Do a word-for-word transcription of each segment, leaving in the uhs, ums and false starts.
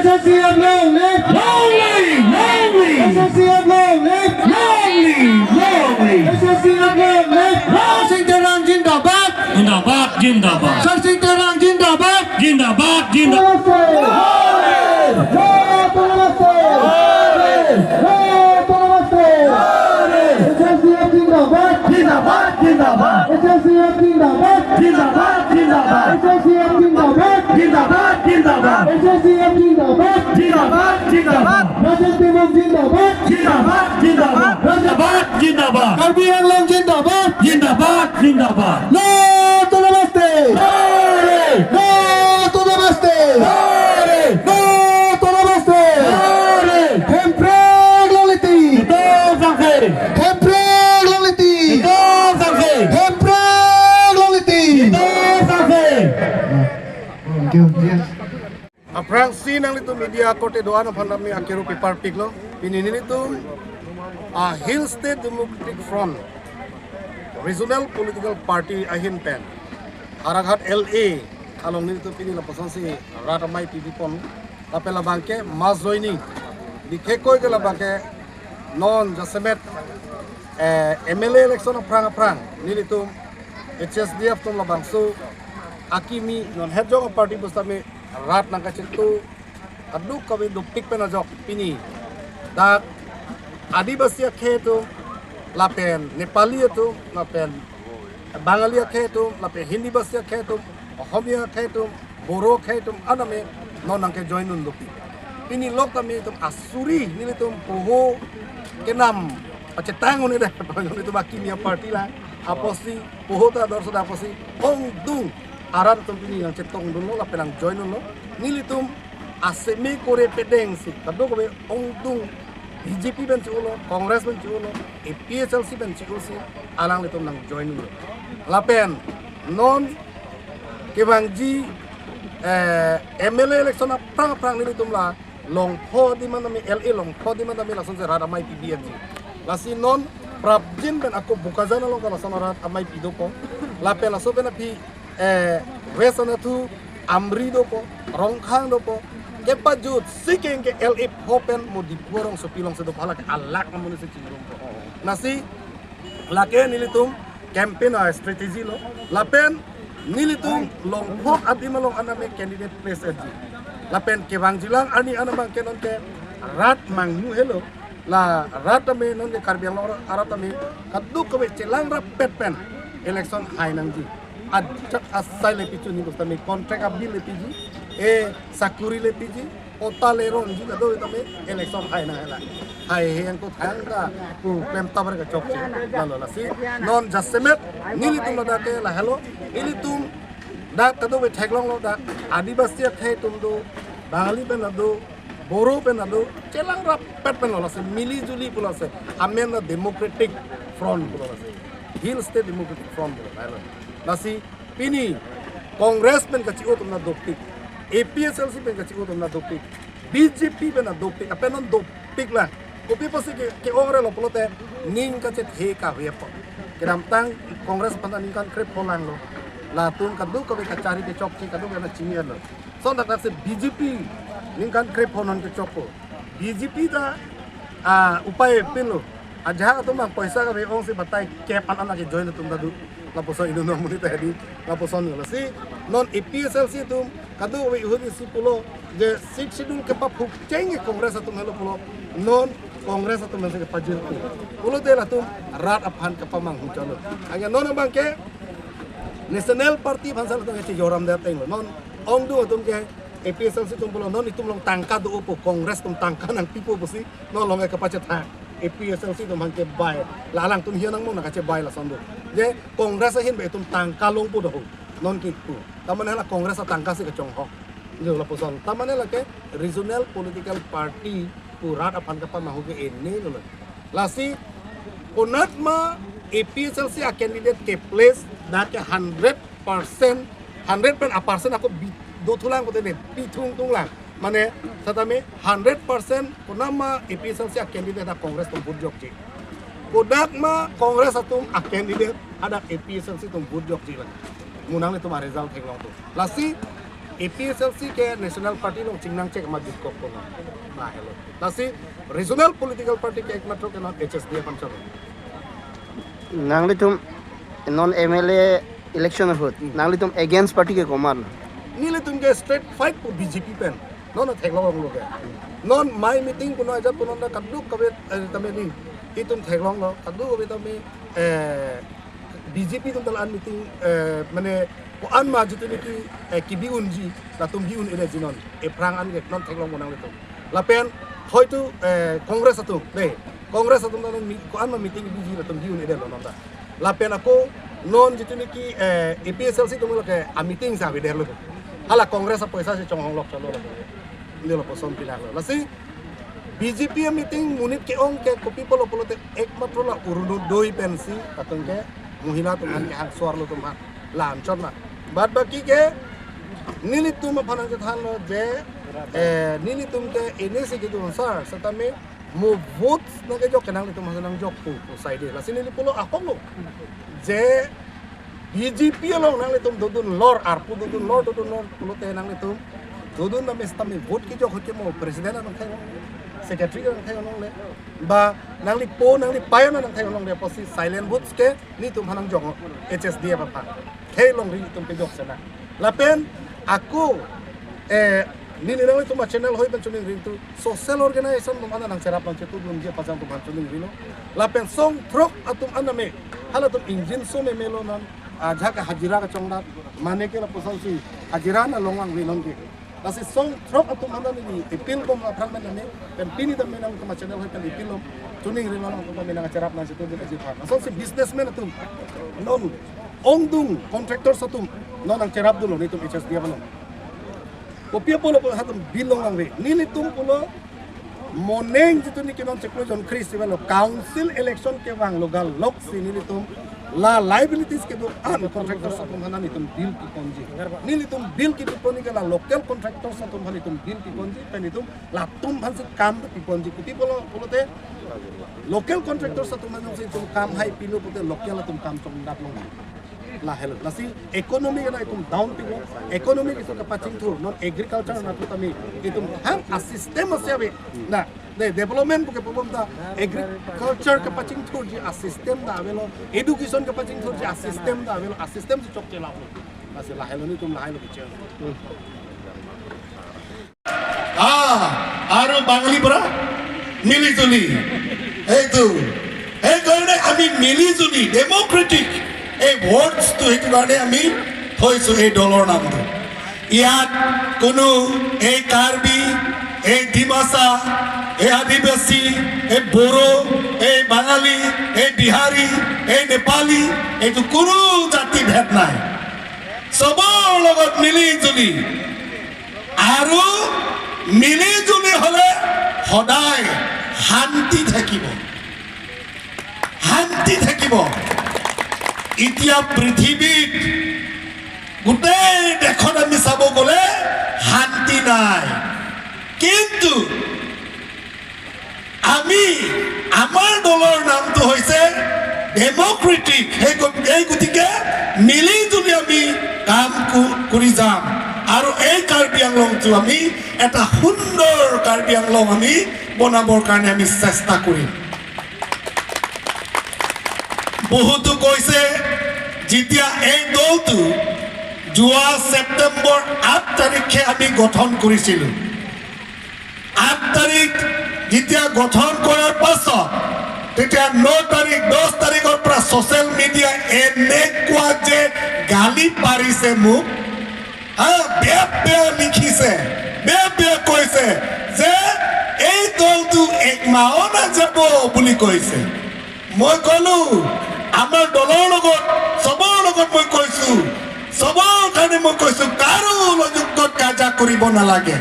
H S D F long live! Long live! Long live! H S D F long live! Long live! Long live! H S D F long live! Rang Sing Terang jindabad! Jindabad, jindabad! Rang Sing Terang jindabad! Jindabad, jindabad! Namaste! Namaste! Namaste! H S D F jindabad! Jindabad, jindabad! H S D F jindabad! Jindabad, jindabad! H S D F jindabad! Jindabad, jindabad! H S D F jindabad! Jindabad, jindabad! Rajen Timung jindabad! Jindabad, jindabad! Jindabad, jindabad! Karbi Anglong jindabad! Jindabad, jindabad! No to Namaste! Hooray! No to Namaste! Hooray! No to Namaste! Hooray! Hemprek longle ti! Itum sangse! Hemprek longle ti! Itum sangse! Hemprek longle ti! Itum sangse! Thank you. Yes. Aphrangsi nanglitum media korte do-an aphan tame akero pipar piklo. Pini nelitum a Hill State Democratic Front Regional Political Party ahin pen Howraghat L A along nelitum pini lapuson si rat amei pibi pon. Lapen labangke mass joining. Dikhe koi ke labangke non jasemet eh, M L A election aphrang aphrang nelitum H S D F atum labangso akimi non hetjong party pusitame rat nangkachetu kadokave dopik pen ajok pini dak Adivasi akhei atum lapen Nepali atum lapen Bangali akhei atum lapen Hindi Basi akhei atum Ohomia akhei atum Boro akhei atum aname non nangkejoin un dopik. Pini lok tame itum asuri nelitum poho kenam pachetang un-e dei, nelitum akimi aparty la apotsi poho ta dor soda apotsi ongdung arat atum pini nangchetongdunlo lapen nangjoin unlo. Nelitum aseme kore pedeng si kadokave ongdung B J P pen che-olo, Congress pen che-olo, A P H L C pen che-olo si alanglitum nangjoin unlo. Lapen non kevangji eh, M L A election aphrang aphrang nelitum la Longpho adim an tame, L A Longpho adim an tame lasonsi rat amei pibi-etji. Lasi non prapjin pen ako Bokajan along ke lason rat amei pi dopo. Lapen laso pen aphi eh, West Anathur, Amri dopo, Rongkhang dopo. Kepajutsi keng ke L A pho pen mo Diphu arongsopi alongsi dopo, halake alak amonit si chingrumpo. Lasi lake nelitum campaign a strategy lo. Lapen nelitum Longpho adim along aname candidate place-etji. Lapen kevangjilang arni anam abangke non ke rat manghu helo. La rat tame non ke Karbi Anglong arat tame kadokave chelang rappet pen election hai nangji. Ajat asai le pichun ni pusitame contract a-bill le piji, e sakuri le piji, patta le ronji kadokave tame election hai nang hela. Hai he yang ko thang ta pu klem tabar kechokche. Lalo lasi non jasemet nelitum ladak ke lahelo, nelitum dak kadokave theklonglo, dak Adivasi akhei atum do, Bangali pen do, Boro pen do, chelang rappet pen lo lasi, mili juli pulo lasi, amen la Democratic Front pulo lasi, Hill State Democratic Front pulo lalo. Lasi pini Congress pen kachi-o atum ta dopik, A P H L C pen kachi-o atum ta dopik, B J P pen ta dopik, lapen non dopik lang. Kopi apotsi ke, ke-ong relo pulote ning kachethe kave apot. Kedamtang Congress aphan ta ningkan krepho langlo. Latum kadokave kachari kechokche kadokave nangchini-etlo. Lason thakthak si B J P ningkan krepho non kechokpo. B J P ta, ah, upai pinlo. Ajahak atum abang poisa kave ongsi batai kep an an lake join atum ta do. Lapuson inut amonit ta hedi. Lapuson lasi non A P H L C atum kadokave ahut isi pulo je Sixth Schedule kepaphuk cheng ke Congress atum helo pulo. Non Congress atum helo kepajirpi. Pulote latum rat aphan kepamanghu chalo. Hanya non abangke National Party aphan sa latum keche joram de ateng lo. Non ongdung atum ke A P H L C atum pulo, non itum along tangka do-opo, Congress atum tangka nangpipo pusi, non along ke kapachethang. A P H L C atum abangke bai. La alangtum hian nangmong nangkachebai lason do. Je Congress ahin bai itum tangka longpo do ho. Non kipu. Ta mane la Congress atangka si kachonghok. Lo lapuson. Ta mane lake regional political party pu rat aphan kepamanghu ke ene lo. Lasi konatma A P H L C a-candidate keplace dak ke hundred percent, hundred pen a-percent ako bi-, dothulang kote ne, pithung tunglang. Mane, setame hundred percent konatma A P H L C a-candidate dak Congress atum vote jokji. Konatma Congress atum a-candidate hadak A P H L C atum vote jokji lang. Mo nanglitum a-result theklong tu. Lasi, APHLC ke national party along chingnang chek ma jut kok kono. Lahelo. Lasi regional political party ke ekmatro ke non HSDF anchot. Nanglitum non MLA election ahut, hmm, nanglitum against party ke komat? Nelitum ke straight fight pu BJP pen. Non theklong lo ke. Non mai meeting puno ajat puno na kaduk kave, eh, tame ni. Itum theklong lo, kaduk kave tame, eh, BJP atum ta la-an meeting, eh, mane ko-an ma jitu niki, eh, kebi unji, latum bi un-edeji non. Ephrang an ke non theklong mo nanglitum. Lapen hoitu, eh, Congress atum, de, Congress atum ta non mi-, ko-an ma meeting biji latum bi un-edetlo non ta. Lapen ako non jitu niki, eh, APHLC atum lo ke a meeting sa avedetlo. Hala Congress apoisa si chonghong lok chalo lo. Neli lapuson pinaklo. Lasi BJP a meeting monit ke-ong ke kopi pulo pulote ekmatro la Orunodoi pensi, latum ke mohila atum aphan ke hang suar lo atum aphan la anchot na. Bad baki ke nelitum aphan nangchethanlo je, eh, nelitum ke ini si gitu ansar, setame mo votes nangkejok ke nanglitum aphan nangjok pu, pu saide. Lasi neli pulo akong lo je BJP along nanglitum dodun lor, arpu dodun lor, dodun lor pulote nanglitum dodun tame setame vote kejok ahut ke mo president anong thai longle, secretary anong thai longle, ba nangli po nangli payan anong thai longle, apotsi silent votes ke nelitum aphan nangjok, HSDF aphan. Khei longri itum kejok sena. Lapen ako, eh, neli nanglitum a channel hoi pen chuning ring tu social organization atum an nangcherap nangchetudunji aphan atum aphan chuning rilo. Lapen song throk atum an tame, halatum ingjinso meme lo non, ajahak hajira kachongdat, mane ke lapuson si hajira na longvangve non ke. Lasi song throk atum an tame neli appeal bom aphrang men tame, pen pini tame nangtum a channel hoi pen appeal lo, chuning rilo nangtum tame nangcherap nangchetudunji aphan. Lason si businessman atum, non ongdung contractors atum, non nangcherapdunlo nelitum HSDF along. Kopi pulo pulo halatum bi longvangve. Nelitum pulo moning jitu niki non chiklo jon kris ivelo council election kevanglo galok si nelitum la liabilities kedo-an contractors atum aphan nelitum bill kiponji. Nelitum bill kiponji ke la local contractors atum aphan nelitum bill kiponji, pen nelitum latum aphan si kam kiponji. Kopi pulo pulote local contractors atum aphan si itum kam hai pilo pulote local atum kam chongdat long. Lahelo. Lasi economy ke nelitum down pipo, economy ke itum kepachingthur, non agriculture natu tame itum hang a system asi ave. Na, de development puke problem ta agriculture kepachingthurji a system ta avelo, education kepachingthurji a system ta avelo, a system si chokche lap lo. Lasi lahelo nelitum lahelo bichar. Ah, আৰু বাঙালী পৰা মিলি জুলি, এইটো, সেইকাৰণে আমি মিলি Julie democratic এই ভোটটো, সেইটো কাৰণে আমি থৈছো এই দলৰ নামটো। ইয়াত কোনো এই কাৰ্বি, এই ডিমাচা, এই আদিবাসী, এই বড়ো, এই বাঙালী, এই বিহাৰী, এই নেপালী, এইটো কোনো জাতি ভেদ নাই। চবৰ লগত মিলি জুলি আৰু মিলি জুলি হলে সদায় শান্তি থাকিব, শান্তি থাকিব। এতিয়া পৃথিৱীত গোটেই দেশত আমি চাব গ'লে শান্তি নাই, কিন্তু আমি, আমাৰ দলৰ নামটো হৈছে ডেমক্ৰেটিক। সেই গ-, এই গতিকে মিলি জুলি আমি কাম ক-, কৰি যাম আৰু এই কাৰ্বি আংলংটো আমি এটা সুন্দৰ কাৰ্বি আংলং আমি বনাবৰ কাৰণে আমি চেষ্টা কৰিম। বহুতো কৈছে, যেতিয়া এই দলটো যোৱা ছেপ্টেম্বৰ আঠ তাৰিখে আমি গঠন কৰিছিলো, আঠ তাৰিখ যেতিয়া গঠন কৰাৰ পাছত, তেতিয়া ন তাৰিখ, দহ তাৰিখৰ পৰা ছ'চিয়েল মিডিয়া এনেকুৱা যে গালি পাৰিছে মোক, হা, বেয়া বেয়া লিখিছে, বেয়া বেয়া কৈছে যে এই দলটো এক মাহো নাযাব বুলি কৈছে। মই কলো, আমাৰ দলৰ লগত, চবৰ লগত মই কৈছো, চবৰ কাৰণে মই কৈছো, কাৰো লগত কাজিয়া কৰিব নালাগে,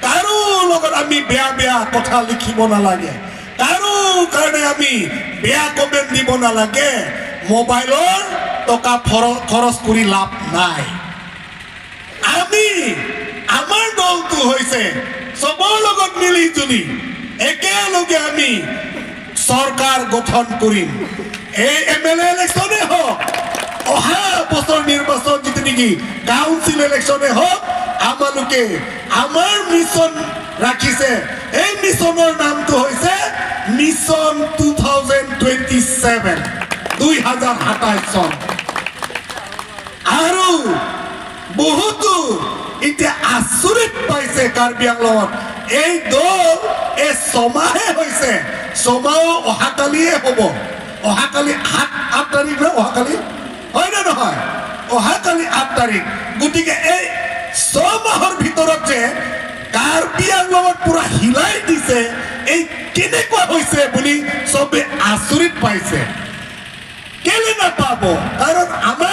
কাৰো লগত আমি বেয়া বেয়া কথা লিখিব নালাগে, কাৰো কাৰণে আমি বেয়া কমেণ্ট দিব নালাগে। মোবাইলৰ টকা ফৰ-, খৰচ কৰি লাভ নাই। আমি, আমাৰ দলটো হৈছে চবৰ লগত মিলি জুলি একেলগে আমি চৰকাৰ গঠন কৰিম। এই এম এল এ ইলেকশ্যনে হওক, অহা বছৰ নিৰ্বাচন যিটো নেকি কাউন্সিল ইলেকশ্যনে হওক, আমালোকে আমাৰ মিছন ৰাখিছে। এই মিছনৰ নামটো হৈছে mission two thousand twenty seven, দুই হাজাৰ সাতাইছ চন। আৰু বহুতো এতিয়া আচৰিত পাইছে কাৰ্বি আংলঙত। এই দল এই ছমাহে হৈছে, ছমাহো অহাকালিয়ে হ'ব। অহাকালি সাত, আঠ তাৰিখ ন, অহাকালি? হয় নে নহয়? অহাকালি আঠ তাৰিখ। গতিকে এই ছমাহৰ ভিতৰত যে কাৰ্বি আংলঙত পুৰা হিলাই দিছে, এই কেনেকুৱা হৈছে বুলি চবে আচৰিত পাইছে। কেলে নাপাব? কাৰণ আমাৰ